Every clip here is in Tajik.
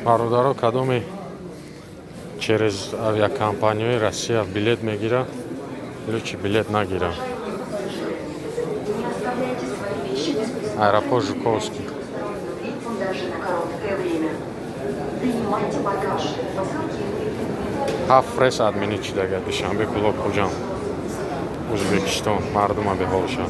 Бародаро, кадоме через авиакомпанияи Россия билет мегира, лучше билет нагира. Не оставляйте свои вещи без присмотра Аэропорт Жуковский. Даже на короткое время. Принимайте багаж, посылки или Ҳафт рейс отменить шидага Душанбе, Кӯлоб, Хуҷанд, Ӯзбекистон. Мардума беҳолшанд.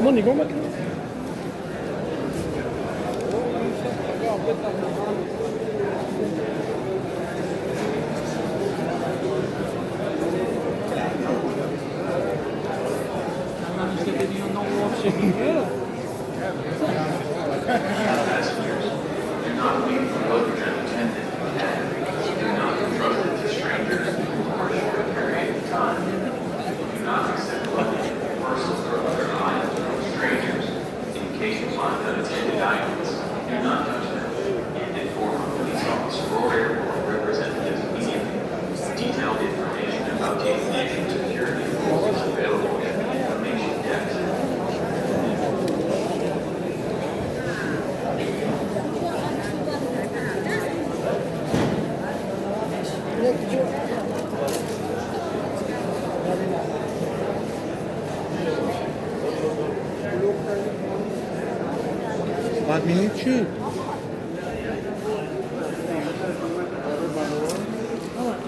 Мо нигоҳ мекунем. Passengers, do not leave the luggage unattended and do not entrust it to strangers for a short period of time. Do not accept luggage, parcels, or other items from strangers. In case you find unattended items, do not touch them and inform a police officer or airport representative immediately. Detailed information about aviation security rules is available at the information desk. Отменить чӣ?